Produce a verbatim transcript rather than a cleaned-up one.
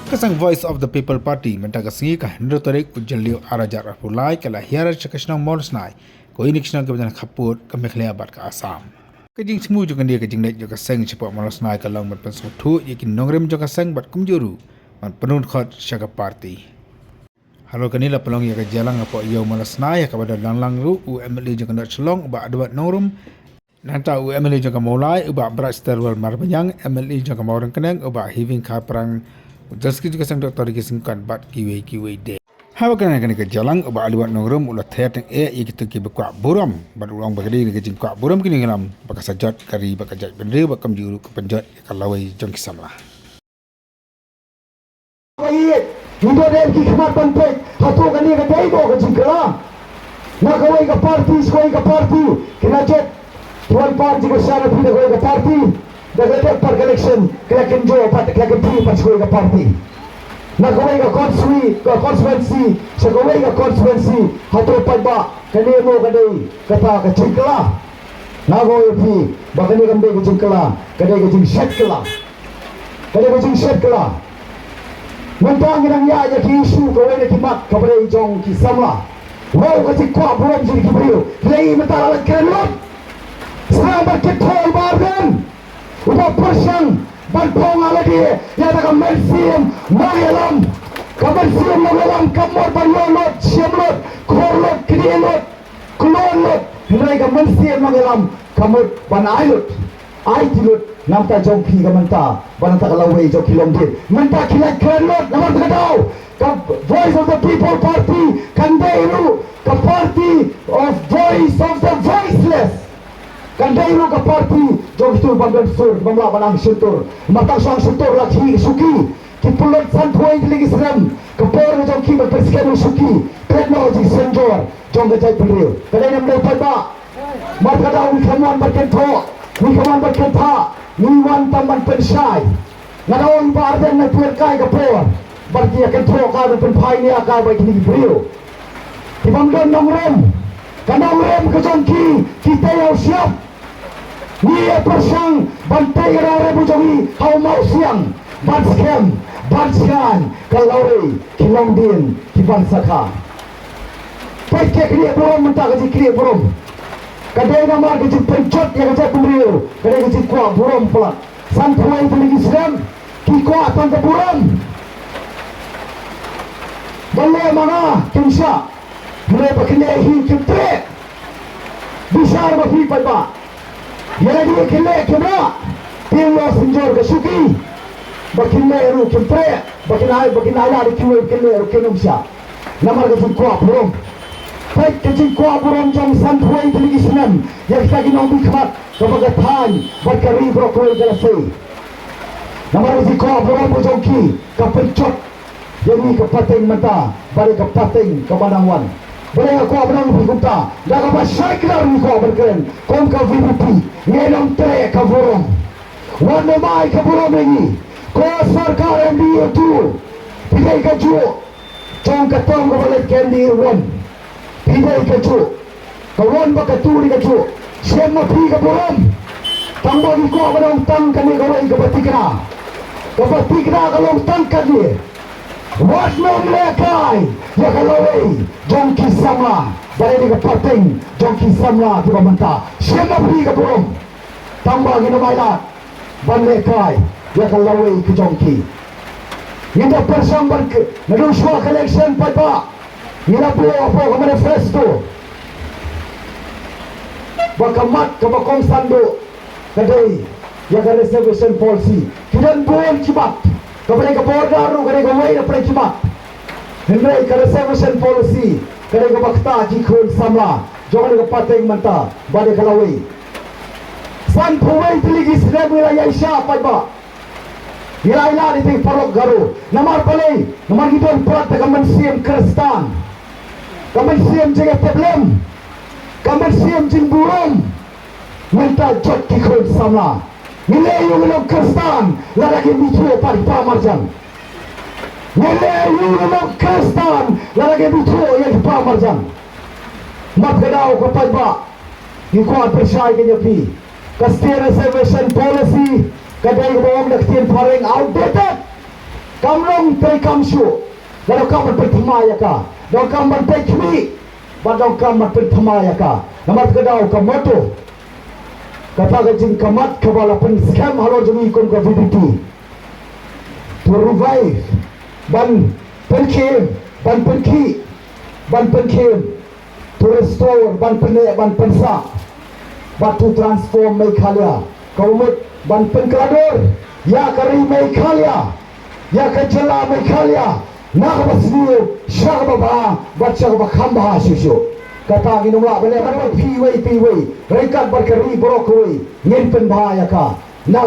Ka seng Voice of the People Party mynta ka sngi ka hynriew tarik u Jylliew ar hajar arphew lai ka la hiar sha ka shnong Mawlasnai, kawei na ki shnong kiba don ha khappud ka Meghalaya bad ka Assam. Ka jingthmu jong kane ka jingleit jong ka seng shapoh Mawlasnai ka long ban pynsngewthuh ïa ki nongrim jong ka seng bad kumjuh ruh ban pynrung dkhot sha ka party. Halor kane la pynlong ïa ka jingïalang hapoh ïew Mawlasnai ha kaba don lang lang ruh u M L A jong ka North Shillong u Bah Edward Nongrum, nangta u M L A jong ka Mawlai u Bah Brightstarwell Marbaniang, M L A jong ka Mawryngkneng u Bah Heaving Kharpyrang, u General Secretary jong ka seng Doctor Ricky Syngkon bad kiwei kiwei de. Haba kren ha kane ka jingïalang u Bah Edward Nongrum u la tharai tyngeh ïa kito kiba kwah burom bad u la ong ba ka dei ka jingkwah burom kine ki nongïalam ba ka sa jot ka ri bad ka jaitbynriew bad kumjuh ruh ka pynjot ïa ka lawei jong ki samla. Ba ïeit, ngi doh dei ki khmat ban peit hato kane ka dei ba ka jingkylla. Na kawei ka party sha kawei ka party ki la jot ki wan pan jingkyrshan na phi na kawei ka party. Da ka dep pat ka election ki la kynjoh pat ki la kynti pat sha kawei ka party. Na kawei ka constituency, ka constituency sha kawei ka constituency, hato pat ba kane mo ka dei kata ka jingkylla? Nga ong ïa phi ba kane kam dei ka jingkylla, ka dei ka jingshet kylla. Ka dei ka jingshet kylla. Mynta ngi dang ïaid ïa ki issue kawei na ki mat kaba dei jong ki samla. Wow, ka jingkwah burom jong ki briew. Ki la ïohi mynta la lait kren lut. Sdang ban kynthoh i Bah Ardent uba pyrshang ban phong ha lade ïa ka mynsiem nongïalam. Ka mynsiem nongïalam kam mut ban ïoh lut, shim lut, khur lut, kyndiah lut, kloi lut. Hynrei ka mynsiem nongïalam ka mut ban ai lut, ai ti lut na bynta jong ki, ka mynta ba na ka lawei jong ki longdien. Mynta ki lait kren lut namar kata ka daw ka Voice of the People Party kan dei ruh ka party of voice of the voiceless. Kan dei ruh ka party jong kito bym don sur, bym lah ban angsyntur. Namar tang shu angsyntur la ki shuki. Ki pynlut sanphew tylli ki snem ka por ka jong ki ban pynskhem ïa u shuki. Peit noh ka jingsynjor jong ka jaitbynriew. Ka dei ne ym dei paidbah? Namar kata ngi kham wan ban kynthoh, ngi kham wan ban kynthah, ngi wan tang ban pynshai. Nga da ong Bah Ardent na pyrkai ka por bad ki ïa kynthoh ka ban pynphai nia ka ba kine ki briew ki bym don nongrim. Ka nongrim ka jong ki, ki tei ha u shyiap. Ngi ïa pyrshang ban tei ka nongrim ka jong ngi ha u mawsiang ban skhem ban shngaiñ ka lawei ki longdien ki ban sakha. Peit ki knieh burom mynta, ka jingknieh burom ka dei namar ka jingpynjot ïa ka jaitbynriew, ka dei ka jingkwah burom palat. Sanphew tylli ki snem ki kwah tang ka burom. Balei ma nga kim shah? Hynrei ba kin leh hi kim treh. Bishar ba phi paidbah. Ïa lade kin leh kim rah. Phi ïoh synjor ka shuki. Ba kin leh ruh kim treh. Ba kin ai, ba kin ai lade kiwei, ba kin leh ruh kin ym shah. Namar ka jingkwah burom. Peit ka jingkwah burom jong sanphew tylli ki snem ïa kita ki nongmihkhmat kaba ka thaiñ bad ka ri baroh kawei ka la sei. Namar ka jingkwah burom ka jong ki ka pynjot ïa ngi ka pateng mynta bad ïa ka pateng kaba nang wan. Balei nga kwah ban ong ïa phi kumta? Da kaba shai kdar ngi kwah ban kren kum ka V P P. Ngin ym treh ka burom. Wat nym ai ka burom ïa ngi. Ko sorkar M D A two, phi dei kajuh jong ka term kaba leit, ka M D A one. Phi dei kajuh. Ka one bad ka two dei kajuh. Shem ma phi ka burom. Tang ba ngi kwah ban ong tang kane kawei kaba thikna. Kaba thikna ka long tang kane. Wat nym lehkai ïa ka lawei jong ki samla. Ba dei ka pateng jong ki samla kiba mynta. Shem ma phi ka burom. Tang ba ngin ym ailad ban lehkai ïa ka lawei ka jong ki. Ngin da pyrshang ban, naduh shuwa ka election paidbah, ngi la buh hapoh ka manifesto ba ka mat kaba kongsan duh ka dei ïa ka reservation policy. Ki don bun ki mat, kaba dei ka border ruh ka dei kawei na pdeng ki mat. Hynrei ka reservation policy ka dei kaba ktah ki khun samla jong kane ka pateng mynta bad ïa ka lawei. Sanphew tylli ki snem ngi la ïaishah paidbah. Ngi la ïailad ïa ki paralok Garo. Namar balei? Namar ngi don palat da ka mynsiem Khristan, ka mynsiem jingïatiplem, ka mynsiem jingburom. Mynta jot ki khun samla. Ngi leh aïu ngi long Khristan lada kim ithuh pat ki para marjan? Ngi leh aïu ngi long Khristan lada kim ithuh ïa ki para marjan? Mat ka daw ka paidbah, ngi kwah pyrshai ka ïa phi. Ka State Reservation Policy ka dei kaba ong da ka ktien phareng outdated. Kam long treikam shuh. Donkam ban pynthame ïa ka. Donkam ban pynkhmih. Bad donkam ban pynthame ïa ka. Namar kata ka daw ka motto, kata ka jingkhmat kaba la pynskhem halor jong ngi kum ka VPP. To revive, ban pynkhih, ban pynkhih, ban pynkhih. To restore, ban pynneh, ban pynsah. Bad to transform Meghalaya. Kaba mut ban pynkylla dur ïa ka ri Meghalaya, ïa ka jylla Meghalaya, na kaba sniew sha kaba bha bad sha kaba kham bha shuh shuh. Kata ngin ym lah ban leh ban phi wei phi wei, ryngkat bad ka ri baroh kawei ngin pynbha ïa ka. Na